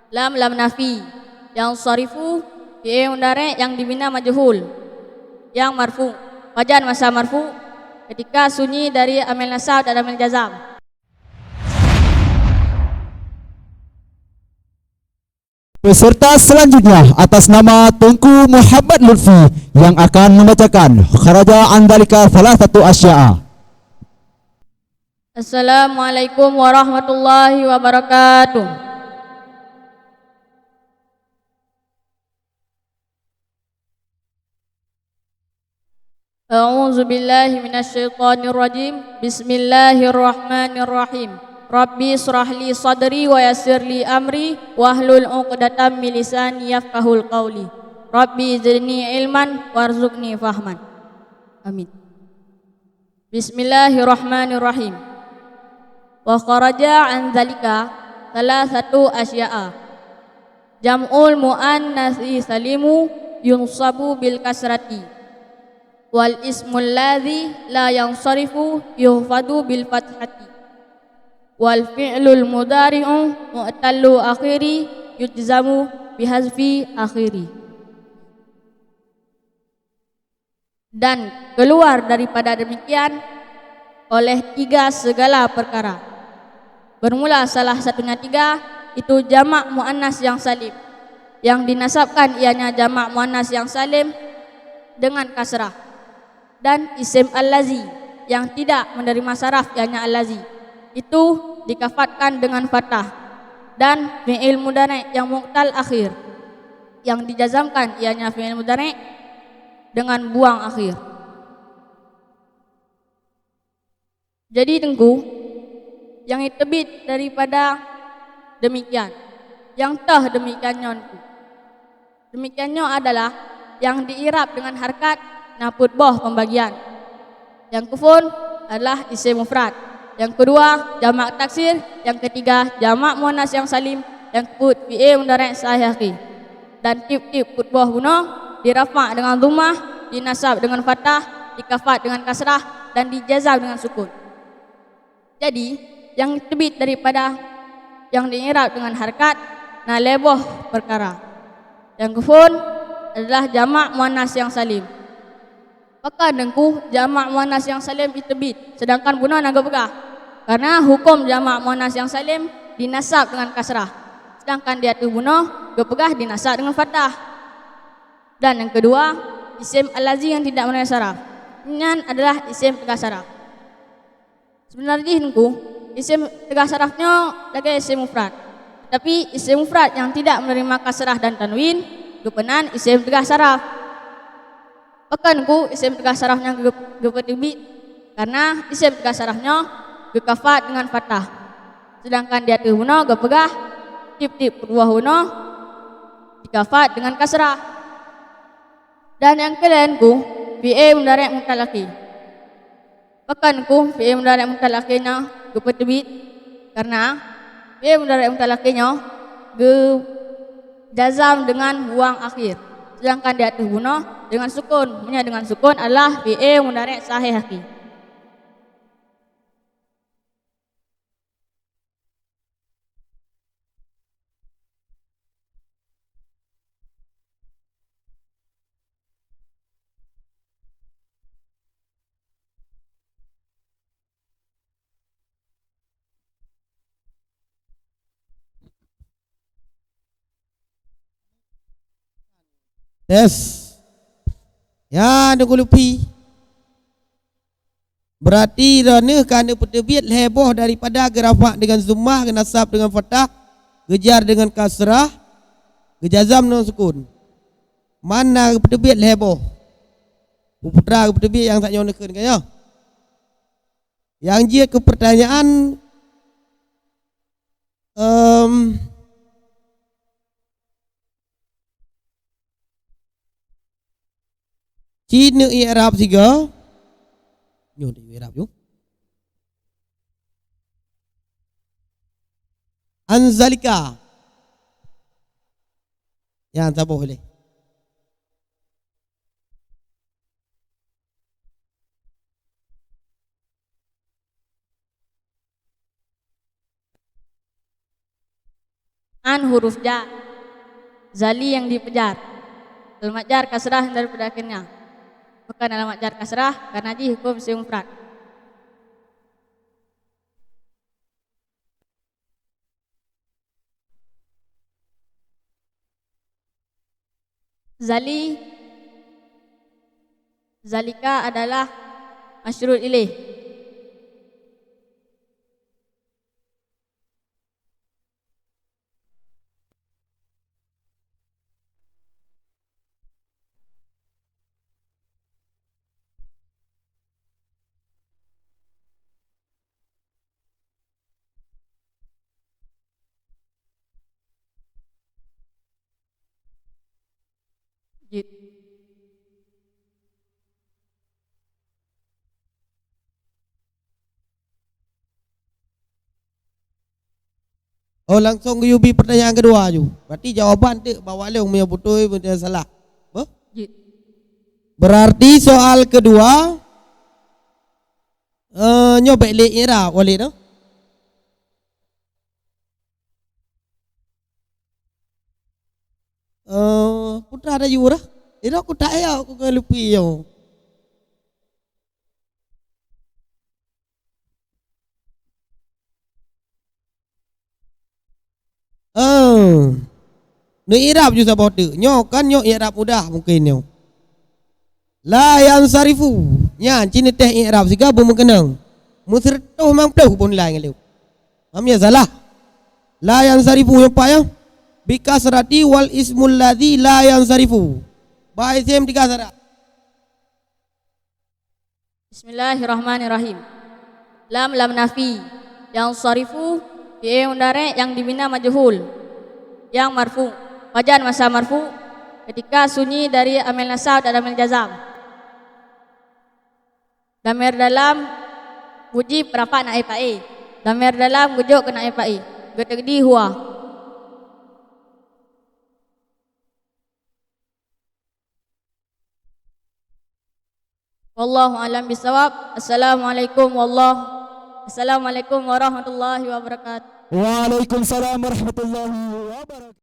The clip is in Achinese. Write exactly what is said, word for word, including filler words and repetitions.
Lam, lam nafi. Yansharifu, fi'il mudhari' nyang dimina majhul, nyang marfu'. Wajan masa marfu', ketika sunyi dari amil nasab dan amil jazam. Peserta selanjutnya atas nama Teungku Muhammad Lutfi yang akan membacakan kharaja an dzalika salasatu asya'a. Assalamualaikum warahmatullahi wabarakatuh. A'udzubillahi minasyaitonirrajim. Bismillahirrahmanirrahim. Rabbi israh li sadri wa yassir li amri wahlul 'uqdatam min lisani yafqahul qauli. Rabbi zidni ilman warzuqni fahman. Amin. Bismillahirrahmanirrahim. Wa kharaja an dzalika salasatu asya'a. Jam'ul muannatsi salimu yunsabu bil kasrati. Wal ismul ladzi la yansharifu yukhfadu bil fathati. Wal fi'lul mudhari'u mu'tallu akhiri yujzamu bihazfi akhiri. Dan keluar daripada demikian oleh tiga segala perkara. Bermula salah satunya tiga, itu jamak muannas yang salim, yang dinasabkan ianya jamak muannas yang salim dengan kasrah, dan isim allazi yang tidak menerima saraf ianya allazi, itu dikafatkan dengan fathah, dan fi'il mudhari' yang mu'tal akhir, yang dijazamkan ianya fi'il mudhari' dengan buang akhir. Jadi Teungku, nyang teubiet daripada demikian, nyang toh demikian nyoe Teungku. Demikian nyoe adalah nyang di-i'rab dengan harkat na peuet boh pembagian. Nyang keuphôn adalah isim mufrad, nyang keudua jamak taksir, nyang keutiga jamak muannas nyang salim, nyang keupeuet fi'il mudhari' sahih akhir. Dan tiep-tiep peuet boh bunoe dirafa' dengan dhammah, dinasab dengan fathah, dikafat dengan kasrah, dan dijazam dengan sukun. Jadi, nyang teubiet daripada nyang di-i'rab dengan harkat na lhèe boh peukara. Nyang keuphôn adalah jamak muannas nyang salim. Pakon Teungku jamak muannas nyang salim jiteubiet, seudangkan bunoe na geupeugah? Kareuna hukôm jamak muannas nyang salim dinasab dengan kasrah, seudangkan di ateueh bunoe geupeugah dinasab dengan fathah. Dan nyang keudua, isim allazi nyang tidak meunasaraf, nyan adalah isim teugah saraf. Seubeuna jih Teungku, isim teugah saraf nyoe lagèe isim mufrad. Tapi isim mufrad nyang tidak menerima kasrah dan tanwin, geupeunan isim teugah saraf. Pakon Teungku isim teugah saraf nyang geu-, geupeuteubiet? Kareuna isim teugah saraf nyoe geukafat dengan fathah. Seudangkan di ateueh bunoe geupeugah tiep-tiep peuet boh bunoe dikafat dengan kasrah. Dan nyang keulhèe Teungku, fi'il mudhari' mutalaqi. Pakon Teungku fi'il mudhari' mutalaqi nyoe geupeuteubiet? Kareuna fi'il mudhari' mutalaqi nyoe geujazam dengan buang akhir, seudangkan di ateueh bunoe dengan sukun. Meunyoe dengan sukun adalah fi'il mudhari' sahih akhir. Tes. Ya, Teungku Lutfi. Beurati droeneuh ka neupeuteubiet lhèe boh daripada geurafa' deungon dhammah, geunasab deungon fathah, geujar deungon kasrah, geujazam deungon sukun. Man na geupeuteubiet lhèe boh. Peue putra geupeuteubiet nyang tanyoe neukheun keu nyoe. Nyang jeuet keu peurtanyaan, em, Ci neu i'rab sigoe. Nyoe di i'rab nyoe. An zalika. Nyang saboh lé. Huruf ja. Zali nyang dipeujar. Alamat jar kasrah daripada akhirnya. Bukan alamat jar kasrah, karena jih hukum isim mufrad. Zali, zalika adalah masyrud ilaih. Jeuet. Oh, langsung geuyue bi pertanyaan kedua ju. Berarti jawaban teuk bak Walong meunyoe beutôi, meunyoe salah. Beuh? Jeuet. Berarti soal kedua, eh, nyoe bèk lé i'rab, Walid, no? Eh, putra ada jurah. Ira ku tak aya ku ngelupi yo. Eh. Neu i'rab ju saboh teuk. Nyoe kan nyoe i'rab mudah mungkin nyoe. La yansarifu. Nyan cit neutéh i'rab siga beumeukeunong. Meuseureutoh limong ploh pun lai ngon lé. Paham ya salah? La yansarifu nyoe pat ya. Bi kasrati wal ismul ladzi la yansarifu. Ba isim tiga syarat. Bismillahirrahmanirrahim. Lam, lam nafi. Yansarifu, fi'il mudhari' nyang dibina majhul. Nyang marfu'. Pajan masa marfu'? Ketika sunyi dari amil nasab dan amil jazam. Dhamir dalam mujib rafa' naib fa'il. Dhamir dalam geujok keu naib fa'il. Geuteukdi huwa. Wallahu a'lam bishawab. Assalamualaikum wallah-, Assalamualaikum warahmatullahi wabarakatuh. Waalaikumsalam warahmatullahi wabarakatuh.